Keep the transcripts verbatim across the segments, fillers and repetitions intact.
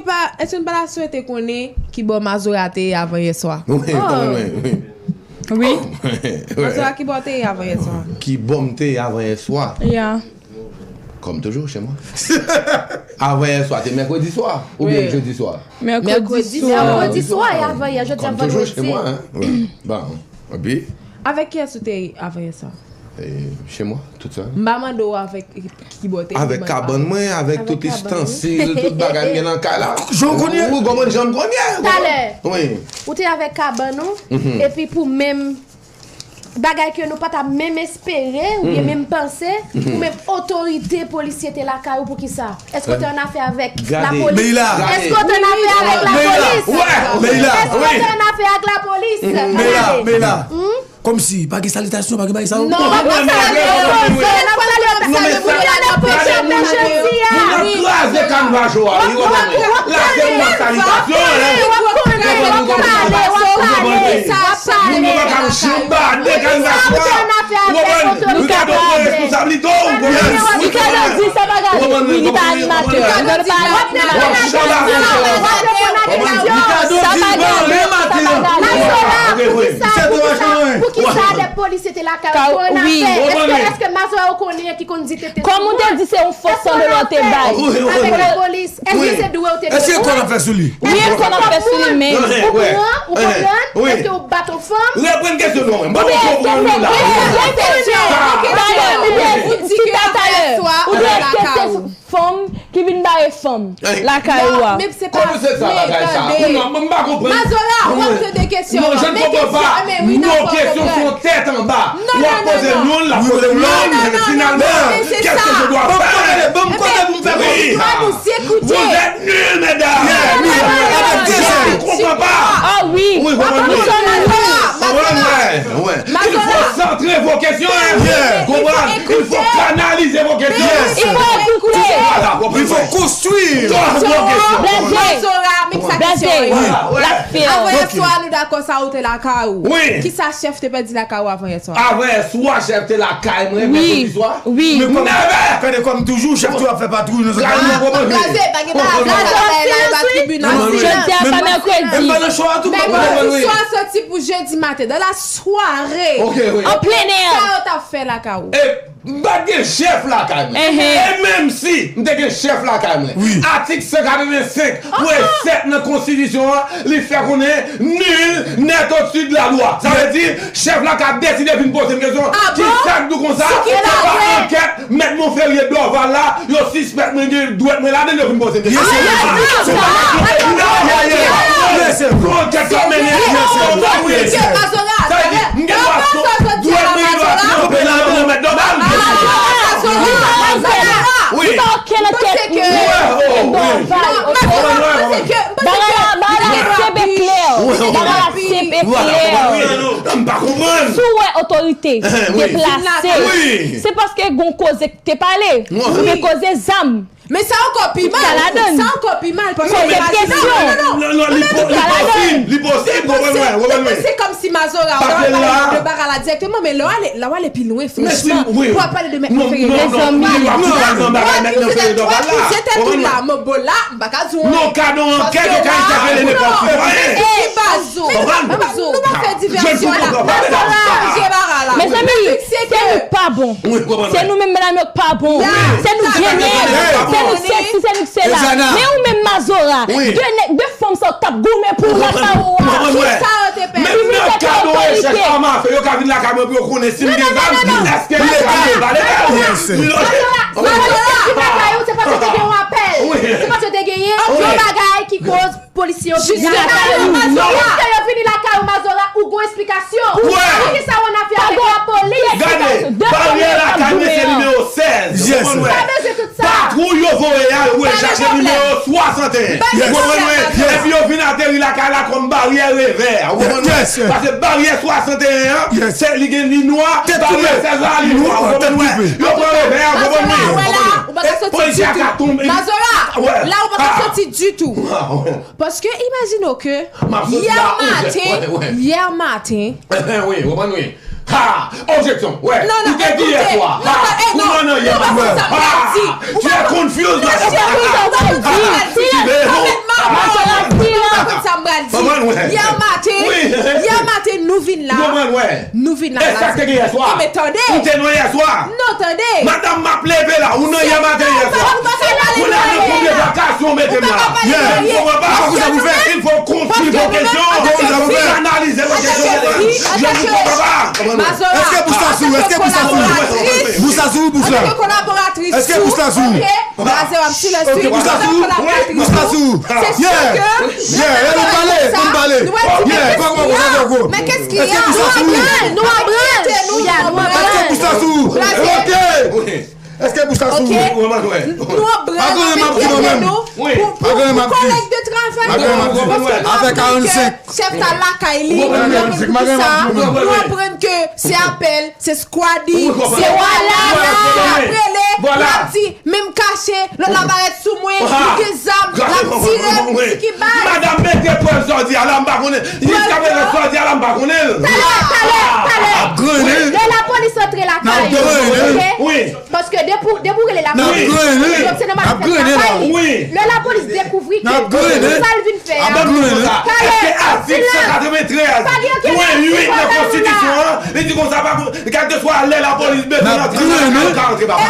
pa, èske nou pa ta swete konnen kibò Mazora te ye avan yè swa? Wi, wi, wi. Wi. Mazora, kibò w te ye avan yè swa? Kibò m te ye avan yè swa? Ya. Comme toujours chez moi. Avan yè swa, te mèkredi swa oubyen jedi swa? Mèkredi swa. Mèkredi swa e avan yè, jodi a vandredi. Comme toujours chez moi, hein. Wi. Bon, epi? Avèk kiyès ou te ye avan yè swa? Eh, chez moi, tout seul. M pa mande w avèk kibò w te ye. Avèk kabann mwen, avèk tout istansil, tout bagay m gen nan kay la. Jan w konn ye? Ou konprann jan m konn ye? Talè. Wi. Ou te avèk kabann ou, epi pou menm bagay ke nou pa t ap menm espere oubyen menm panse, ou menm otorite polisye te lakay ou poukisa? Èske w te annafè avèk lapolis? Meila. Èske w te annafè avèk lapolis? Meila. Èske w te annafè ak lapolis? Meila, Meila. Kòmsi, pa gen salitasyon, pa gen bagay sa yo. Non, pa gen salitasyon. N ap salye w, n ap salye moun yo, n ap pèse moun yo. Moun nan kraze kanvajo a, wi, w ap wè. Lage moun nan salitasyon, hein. Moun yo pa ka janm ba de kanvajo a, w ap wè. Ricardo pran responsablite w, w ap wè. Ricardo di sa pa gade. Wi, li pa animatè. Ricardo pa animatè. Ricardo di l pa anyen maten an. Poukisa de polisye te lakay ou? Èske, èske Mazora ou konnen ki konn di tete? Kòm ou te di se yon fo san dola w te bay. Avèk lapolis. Èske se dwe ou te... Èske kò n ap fè sou li? Wi, kò n ap fè sou li, men. Ou konprann? Ou konprann? Èske ou bat yon fanm? Reprann kesyon nou. Mwen pa konprann nou la. Talè, ou di ke talè, ou di èske se fanm ki vin bare fanm lakay ou a. Men se pa vre, tande. Mazora, w ap tande kesyon an. Men kesyon an, men wi, nan fò konprann. Tèt anba. W ap poze l, l ap poze l, finalman, qu'est-ce que je dois faire? Ban m kote pou m fè kòb. Vous êtes nuls, mesdames. Je ne comprends pas. Ah wi. Wi, konprann wi. Konprann wi. Il faut centrer vos questions, hein. Konprann? Il faut canaliser vos questions. Il faut écouter. Voilà, konprann. Il faut construire. Poze vos questions. Blaze. Mazora, men sa kesyon an ye. L ap fè. Avan yè swa, nou dakò sa ou te lakay ou. Wi. Kisa chèf te pèdi lakay ou avan yè swa? Avan yè swa, chèf te lakay mwen, Wi. Mèkredi swa. Wi. Men kòm, kade kòm toujou, chèf tou ap fè patwouy nan zòn. Gade nou konprann. Blaze, pa gen bagay la, la, la, la tribinal. Jodi a pa mèkredi. Menm pa nan cho a tou. Mèkredi swa soti pou jedi maten, dans la soirée. Ok, wi. An plen è. Sa yo t ap fè lakay ou? E, m pa t gen chèf lakay mwen. Ehe. E menm si m te gen chèf lakay mwen, Wi. Atik san katrevensenk pwen sèt nan konstitisyon an, li fè konnen nul n'est au-dessus de la loi. Sa vle di, chèf la ka deside vin poze m kesyon. Kisa k di w konsa? Se pa ankèt mèt Monferrier Dorval la, yo sispèk mwen gen dwèt mwen ladan l, yo vin poze m kesyon. Pou ankèt la mennen. Sa vle di, m gen dwa dwèt mwen gen dwa pran mèt Dorval. Li pa okenn ankèt. Bagay la, bagay la senp e klè. Bagay la senp e klè. M pa konprann. Si w wè otorite deplase, se paske gon koze k te pale. Oubyen koze zam. Men sa ankò pi mal. Sa ankò pi mal. Paske Poze kesyon. Non, non, li posib, li posib, konprann mwen, konprann mwen. Se kòmsi Mazora, w ap pale de bagay la dirèkteman, men lè w ale, lè w ale pi lwen, franchman, pou w ap pale de mèt Monferrier, mezanmi. W ap akize tèt ou la, men bon la, m pa ka di w anyen. Non, kado ankèt, yo ka entèpele nenpòt sitwayen. Ki baz ou? Nou pa fè divèsyon la. Chanje bagay la. Mezanmi, se nou k pa bon. Se nou menm medam yo k pa bon. Se nou k gen nèg. Se nou k sèksi, se nou k sela. Men ou menm Mazora, de nèg, de fanm sa yo k t ap goumen pou lakay ou a. Kisa yo te pèdi? Menm nan kado rechèch a m a fè, yo ka vin lakay mwen pou yo konnen si m gen zam, èske yo ka vin pale? Mazora, Mazora, vin lakay ou, se paske te gen yon apèl. Se paske te genyen yon bagay ki koz polisye yo vini lakay ou. Polisye yo vini lakay ou, Mazora, ou gon esplikasyon. Poukisa w annafè avèk lapolis? Gade, baryè lakay mwen se nimewo sèz. Ou konprann mwen? Patwouy yo voye a, yo voye chache nimewo swasanteyen. Ou konprann mwen? Epi yo vin ateri lakay la kòm baryè revè. Ou konprann mwen? Paske baryè swasanteyen an, se li gen li nwa, baryè sèz la li nwa. Ou konprann mwen? Yo pran revè a, ou konprann mwen? Polisye a ka tonbe. Mazora, la ou pa ka soti ditou. Paske imajine w ke yè maten, yè maten. Wi, ou konprann wi. Ha! Objeksyon. Wè. Ou te di yè swa. Ha! Ou nan nan yè maten. Ha! Tu es confuse, ma chérie. Yè maten, yè maten, nou vin la. Nou vin la. E sa k te gen yè swa? Ebyen, tande. Ou te nan yè swa? Non, tande. Madanm, m ap leve la. Ou nan yè maten, yè swa? Ou la nan konbyen vakasyon ou mete m la? M konpran pa. Kisa pou fè? Il faut construire vos questions. Analize vos questions. Je ne comprends pas. Èske bouch la sou? Èske bouch la sou? Bouch la sou? Èske bouch la sou? Blaze w ap silans. Ok, bouch la sou. Bouch la sou. Yeah. Yeah, yeah, ban m pale, ban m pale. Yeah, pa kòmanse ankò. Men kès ki a? Nou an branl, nou an branl. Èske bouch la sou? Ok. Èske bouch la sou? Ok. Nou an branl, nou mete nou pou, pou, pou kòlèg de travay nou. Paske nou konprann ke chèf ta lakay li, nou konprann sa, nou konprann ke se apèl, se skwadi, se wala, l ap rele, l ap di, men m kache, lòt la parèt sou mwen, li gen zam, l ap tire, li di ki baz. Madanm, mete prèv sa w di a la, m pa konnen. Jiskaprezan sa w di a la, m pa konnen l. Talè, talè, talè. Lè lapolis antre lakay ou, ok? Paske depi, depi w rele lapolis, se nòmal fè travay li. Lè lapolis dekouvri ke sa l vin fè a, talè, èske atik san katreventrèz pwen uit nan konstitisyon an, li di konsa, pa pou, kèlkeswa lè lapolis bezwen antre nan lakay ou, ka antre, papa.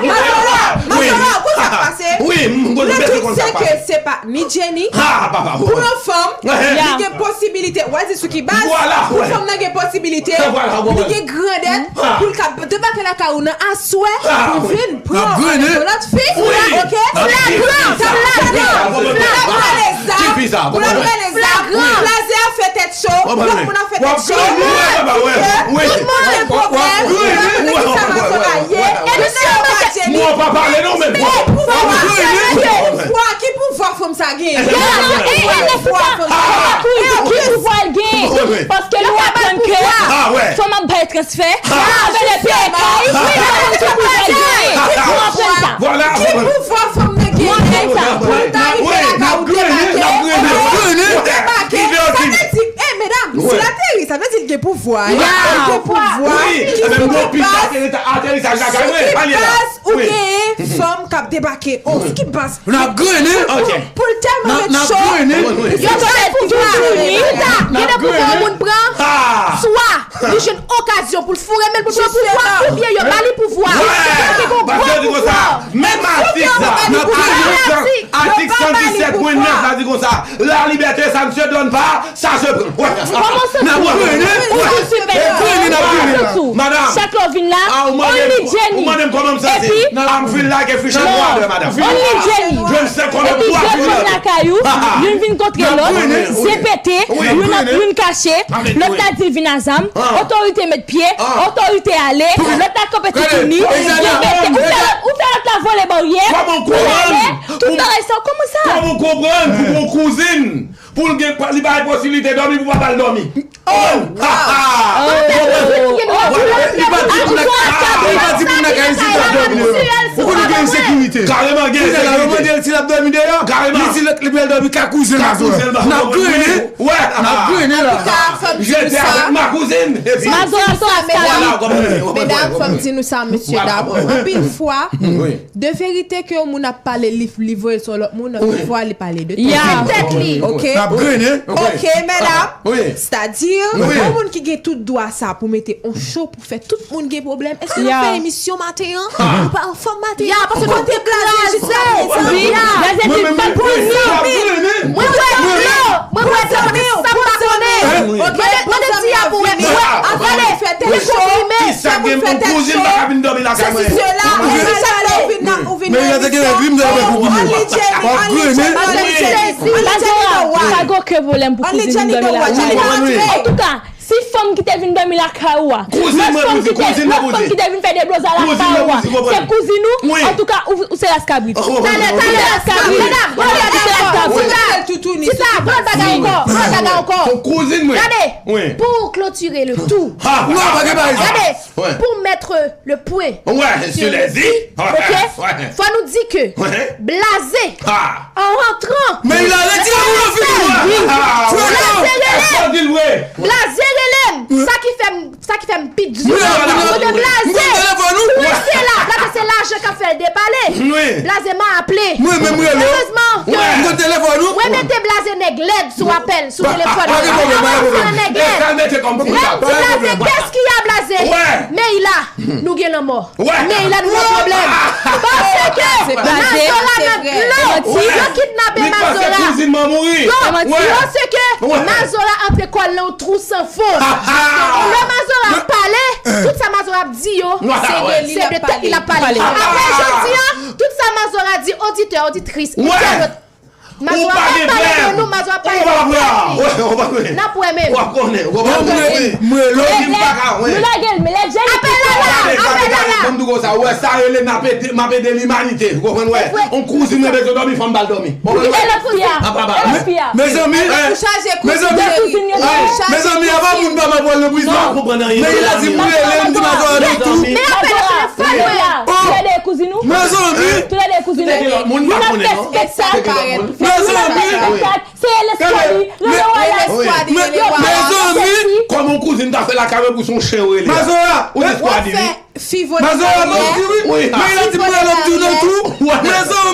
Wi, m bezwen konn sa k pase. Le truc, c'est que se pa ni Jenny, pou yon fanm, li gen posibilite, w a di sou ki baz, pou fanm nan gen posibilite, li gen grandèt, pou l ka debake lakay ou nan aswè, pou vin pran yon lòt fi, ok? Flagran, flagran, flagran. Pou l ap rele zam, pou l ap rele zam, blaze a fè tèt cho, lòt moun ap fè tèt cho. Tout moun gen pwoblèm, pou l ap rele sa mason la ye. E misye yo pa Jenny. Mwen pa pale non, men pouvwa, ki pouvwa fanm sa genyen? Ki pouvwa l genyen? Paske nou aprann ke fanm ap bay transfè, ap rele peye kay, nou aprann ki pouvwa l genyen. Nou aprann sa. Ki pouvwa fanm nan genyen? Nou aprann sa. Pou l ta rive lakay ou debake, ou debake. Sa vle di, e medam, si l ateri, sa vle di l gen pouvwa. Li gen pouvwa. Sou ki baz, sou ki baz ou genyen fanm k ap debake? O, sou ki baz? N ap grennen. Pou l tèlman ret cho, yo fè pou tou fini. Pita, gen de pouvwa yon moun pran, swa li jwenn okazyon pou l foure men l pou l pran pouvwa, oubyen yo ba li pouvwa. Paske yo di konsa, menm atik sa, atik, atik san disèt pwen nèf la di konsa, la liberté, ça ne se donne pas, ça se prend. Kòman se pou ou? Ou se sipèvizè, ou se sou. Chak lè w vin la, only Jenny. Epi, only Jenny. Epi de jèn lakay ou, youn vin kontre lòt, je pete, youn ap, youn kache, lòt la di l vin a zam, otorite met pye, otorite ale, lòt la kanpe toutouni, je pete, ou fè lòt, ou fè lòt la vole baryè, pou l ale, tout bagay sa, kòman sa? Kòman w konprann pou yon kouzin, pou l gen, li bay posiblite dòmi, pou papa l dòmi? Oh, wow. Li pa di pou nèg, li pa di pou nèg Ayiti t ap dòmi deyò. Ou konnen gen ensekirite. Kareman gen ensekirite. Kounye a la, yo mande l si l ap dòmi deyò. Kareman. Li di li pral dòmi ka kouzen l aswè. N ap grennen. N ap grennen la. Antouka, fò m di nou sa. Medam, fò m di nou sa, mesye dam. Anpil fwa, de verite ke yon moun ap pale, li, li voye l sou lòt moun, anpil fwa, li pale de tèt li. Ok. N ap grennen. Ok, medam. Sètadi, yon moun ki gen tout dwa sa pou mete on show pou fè tout moun gen pwoblèm, èske n ap fè emisyon maten an? Nou pa anfòm maten an? Kote Blaze jiska prezan? Blaze di l pa t vini. Mwen wè yo, mwen wè sa m pa konnen. Mande, mande di a pou wè, mwen wè, gade, li konprime. Kisa gen pou kouzin pa ka vin dòmi lakay mwen? Sesi sela, chak lè ou vin nan, ou vin nan emisyon. Only Jenny, only Jenny, only Jenny know why. Pa gen okenn pwoblèm pou kouzin vin dòmi lakay mwen. Antouka, si fanm ki te vin dòmi lakay ou a, lòt fanm ki te, lòt fanm ki te vin fè deblozay lakay ou a, se kouzin ou, antouka, ou, ou se raskabrit. Talè, talè, raskabrit. Medam, ou se raskabrit. Tita, pran bagay ankò, pran bagay ankò. Gade, pou klotire le tou. Gade, pou mèt le pwen sur les i, ok? Fò nou di ke Blaze, an rantran, men il a retiré mon fini. Blaze rele m. Blaze rele m. Sa ki fè m, sa ki fè m pit di. Kote Blaze? Blaze se la. Blaze se lajan k ap fè l depale. Blaze m a aple. Mwen menm rele w. Erezman ke mwen mete Blaze nèg lèd sou apèl, sou telefòn. Avanse nan nèg lèd. Lèd ti blaze, kès ki a blaze? Meyila, nou gen lanmò. Meyila, nou gen pwoblèm. Paske Mazora nan dlo. Yo kidnape Mazora. Yo, paske Mazora antre kò l nan yon twou san fon. Lè Mazora ap pale, tout sa Mazora ap di yo, se de tèt li l ap pale. Apre jodi a, tout sa Mazora di, oditè, oditris, entènot, Mazora p ap pale de nou, Mazora p ap pale de tèt li. N ap wè menm. W ap konnen. W ap konnen. Mwen, mwen, lè, lè, nou lage l, men lè Jenny... Apèl la la, apèl la la. Ban m di w konsa, ou wè sa rele m ap ede, m ap ede limanite. Ou konprann, wè? On kouzin mwen bezwen dòmi, fò m ba l dòmi. Ou konprann, wè? E lòt fi a? E lòt fi a? Mezanmi, mezanmi, mezanmi, apa moun pa m ap pral nan prizon? Men il a di m rele, m di Mazora de tou. Men apèl la, men apèl la. Tou lè de kouzin ou? Mezanmi. Tou lè de kouzin ou? Moun pa konnen, non. Mezanmi. Se rele Squaddy, rele Wallace. Mezanmi. Kòman yon kouzin ta fè lakay mwen pou se yon chen ou rele a? Mazora. Ou di Squaddy, wi. Mazora, m ap di wi. Men il a di m rele, m di w nan tou.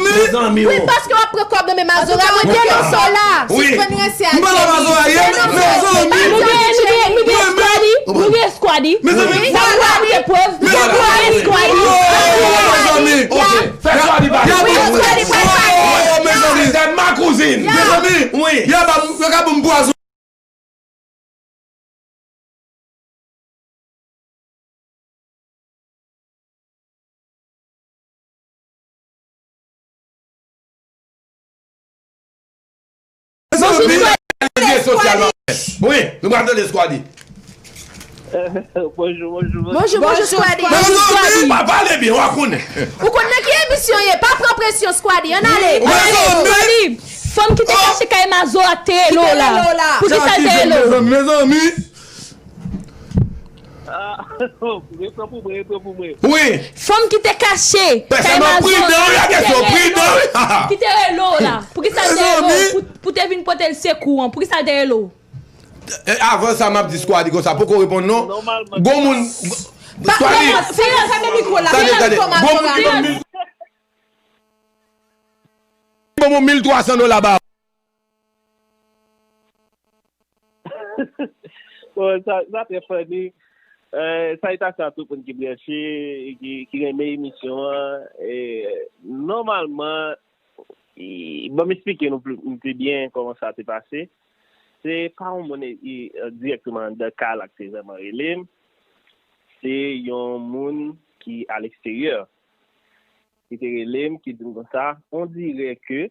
Mezanmi. Wi, paske w ap pran kòb nan men Mazora, mwen denonse w la. M pa la Mazora ye, mezanmi. Nou gen, nou gen, nou gen Squaddy, nou gen Squaddy. Mezanmi. N ap pote prèv, nou gen Squaddy. Mezanmi. Ok. Fè Squaddy pale. Wi, Squaddy pral pale. Oh, mezanmi. C'est ma cousine. Mezanmi. Wi. Yo ka ban m pwazon. Wi, nou pral tande Squaddy. Bonjou, bonjou, bonjou. Bonjou, bonjou, Squaddy. Bonjou, Squaddy. Pa pale byen, w a konnen. Ou konn nan ki emisyon ye? Pa pran presyon, Squaddy. Ann ale. Squaddy, fanm ki te kache kay Mazora te rele w la. Pou ki sa l te rele w? Mezanmi. Repran pou mwen, repran pou mwen. Wi. Fanm ki te kache kay Mazora, ki te rele w la. Pou ki sa l te rele w? Pou, pou te vin pote l sekou an. Pou ki sa l te rele w? E, avan sa, m ap di Squaddy konsa, poko reponn non. Gon moun, Squaddy. Tande, tande. Gon moun, gon moun mil twa san dola ba. Bon, sa, sa trè funny. Eh, salitasyon a tout moun ki branche, ki, ki renmen emisyon an. E, nòmalman, i, ban m eksplike nou pli, pli byen kòman sa te pase. Se pa yon moun, i, i, dirèkteman anndan kay la ki te vrèman rele m. Se yon moun ki aleksteryè ki te rele m, ki di m konsa, on dirè ke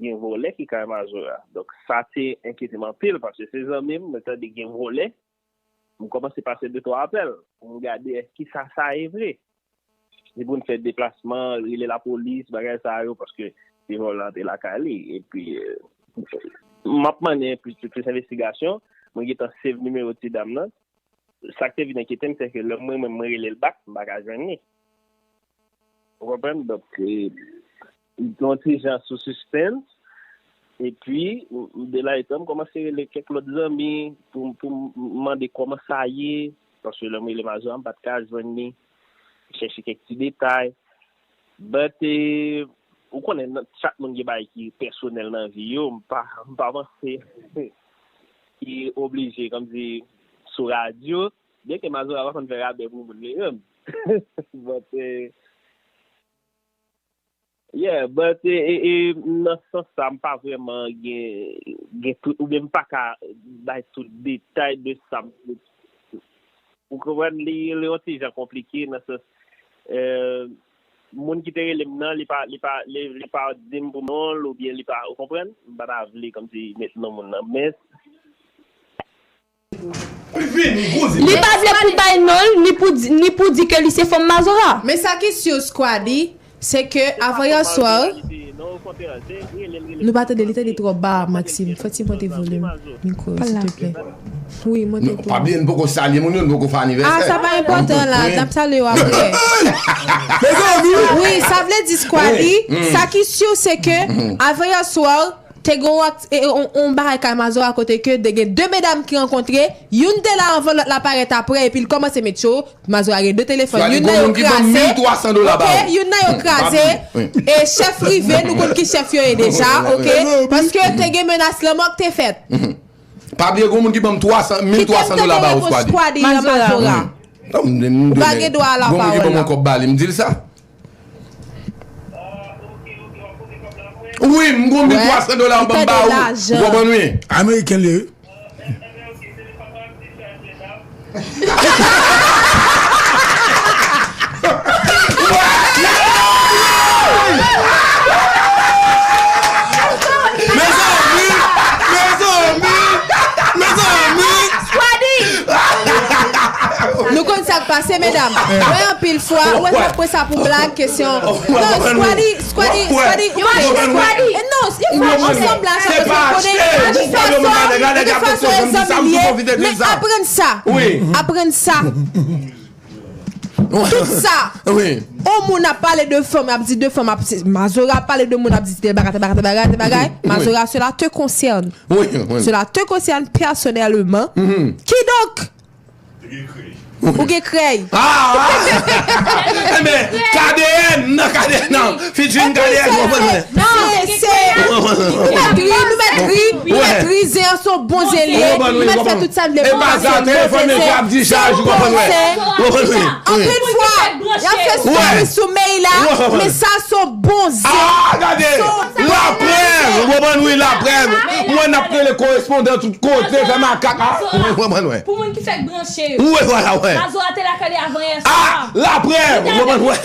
gen vòlè ki kay Mazora. Donk, sa te enkyete m anpil, paske se zanmi m, mwen tande gen vòlè. M kòmanse pase de twa apèl pou m gade èske sa, sa ye vre. Ni pou n fè deplasman, rele lapolis, bagay sa yo, paske se vòlè antre lakay li. Epi, eh, m ap mennen plis, plis envestigasyon. Mwen gentan save nimewo ti dam nan. Sa k te vin enkyete m, se ke lè mwen menm mwen rele l back, m pa ka jwenn li. Ou konprann? Donk, eh, m te yon ti jan sou sispens. Epi, m, m de la etan, m kòmanse rele kèk lòt zanmi pou, pou m mande kòman sa ye. Paske lè m rele Mazora, m pa t ka jwenn li. M chèche kèk ti detay. But, eh, ou konnen, nan, chak moun gen bagay ki pèsonèl nan vi yo. M pa, m pa panse ki oblije, kòmsi, sou radyo. Byenke Mazora pa konn fè rabè pou moun li menm. But, eh, yeah, but, eh, eh, eh, nan sans sa, m pa vrèman gen, gen tout, oubyen m pa ka bay tout detay de sa m, ou konprann, li, li yon ti jan konplike nan sans, eh, moun ki te rele m nan, li pa, li pa, li, li pa di m pou non l, oubyen li pa, ou konprann? M pa ta vle kòmsi met non moun nan, men li pa vle pou bay non l, ni pou di, ni pou di ke li se fanm Mazora. Men sa ki si, Squaddy, se ke avan yè swa, nou pa tande, li tande twò ba, Maxime. Fò ti monte volim mikwo, silteplè. Wi, monte. Non, pa bliye, n poko salye moun yo, n poko fè anivèsè. Ah, sa pa enpòtan la, n ap salye yo apre. Mezanmi! Wi, sa vle di, Squaddy, sa ki si, se ke avan yè swa, te gen yon ak- e- e- yon yon bagay kay Mazora kote ke te gen de medam ki rankontre, youn te la anvan, lòt la parèt apre, epi l kòmanse met yo. Mazora gen de telefòn, youn nan yo kraze. Ok, youn nan yo kraze. E chèf rive, nou konn ki chèf yo ye deja, ok? Paske te gen menas lanmò ki te fèt. Pa bliye, gen moun ki ban m twa san, mil twa san dola ba ou, Squaddy. Mazora. Ou pa gen dwa a lapawòl la. Gen moun ki ban m yon kòb ba li, m di l sa. Wi, m gon mil twa san dola, ou ban m ba ou. Ou konprann, wi? Ameriken li ye, wi. Mezanmi, mezanmi, mezanmi. Squaddy! Nou konn sa k pase, medam. Wè, anpil fwa, wè, sa pran sa pou blag, kesyon. Non, Squaddy, Squaddy, Squaddy, Squaddy. Non, ansanm la, sa pase konnen. De tout fason, de tout fason, e zanmi li ye. Men aprann sa. Aprann sa. Tout sa. On moun ap pale de fanm, ap di de fanm, ap, Mazora ap pale de moun, ap di tel bagay, tel bagay, tel bagay, tel bagay. Mazora, cela te concerne. Cela te concerne personnellement. Kidonk, ou gen krèy. Enben, K D N, nan K D N, nan, featuring K D N, ou konprann mwen. Se, se, nou mèt ri, nou mèt ri, nou mèt ri, zen an se yon bon zen li ye, nou mèt fè tout sa n vle, bon zen, bon zen, se yon bon zen. Anpil fwa, y ap fè story sou Mey la, men sa se yon bon zen. Ah, gade, laprèv, ou konprann, wi, laprèv. Mwen n ap rele korespondan tout kote, fè makak, ah, ou konprann, wi. Pou moun ki fèk branche yo. Wi, vwala, wi. Mazora te lakay li avan yè swa. Ah, laprèv, ou konprann, wi.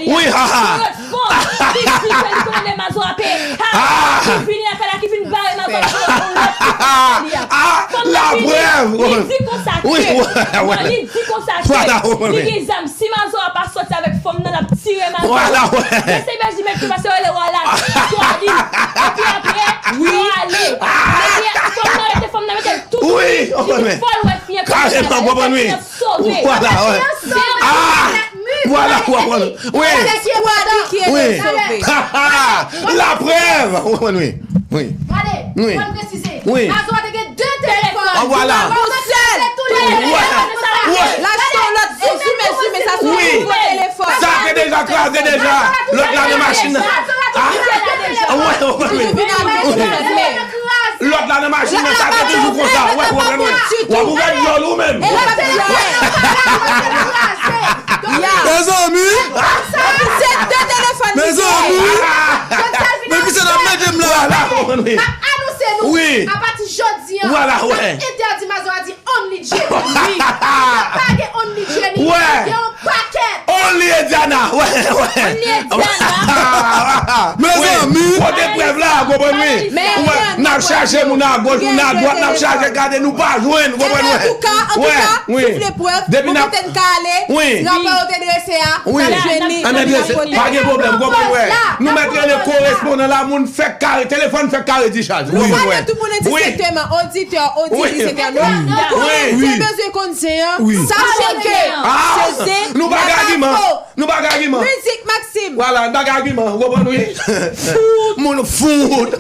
Wi, ha, ha. Fanm ki di ke li konnen Mazora peye. Ha! Ki vini lakay la, ki vin bare Mazora pou yon lòt fanm li a. Fanm nan vini, li di konsa ke, non, li di konsa ke li gen zam. Si Mazora pa sòti avèk fanm nan, l ap tire Mazora. Mesye Bèji met tou pase yo rele wala. Swa li. Epi apre, yo ale. Epi fanm nan rete, fanm nan mete l tou. Li fò l wè fi an. Kareman, konprann, wi. Vwala, wi. Ah! Vwala, w ap konn. Wi. Wi. Laprèv. Ou konprann, wi. Wi. Wi. Wi. Mazora te gen de telefòn. Ah, vwala. Yon sèl. Wi. Wi. L achte yon lòt. Zoom, zoom, zoom, sa se yon nouvo telefòn. Sa te deja kraze deja. Lòt la nan machin nan. Ah. Wi, wi, wi. Lòt la nan machin nan, sa te toujou konsa. Wè, w ap ouvè dyòl ou menm. Mezanmi. Mezanmi. Men misye t ap mete m la. N ap anonse nou, apati jodi an, n ap entèdi Mazora di Only Jenny. Wi. Pa gen Only Jenny. Gen yon pakèt. Only Ediana. Wè, wè. Only Ediana. Mezanmi. Pote prèv la, konprann wi. Wè, n ap chache moun a goch, moun a dwat, n ap chache gade, nou pa jwenn, konprann wè. Antouka, antouka, si w vle prèv, bon kote n ka ale, rapò yo te drese a, n ap jwenn li, n ap jwenn li. Pa gen pwoblèm, konprann wè. Nou mèt rele korespondan la, moun fèk kare, telefòn fèk kare dichaj. Nou pale tout moun endistenkteman, oditè, oditris, entènot. Ou konnen, si w bezwen konn zen an, sache ke se zen, nou pa gen agiman. Nou pa gen agiman. Mizik Maxime. Vwala, nou pa gen agiman. Ou konprann wi? Fout. Moun fout.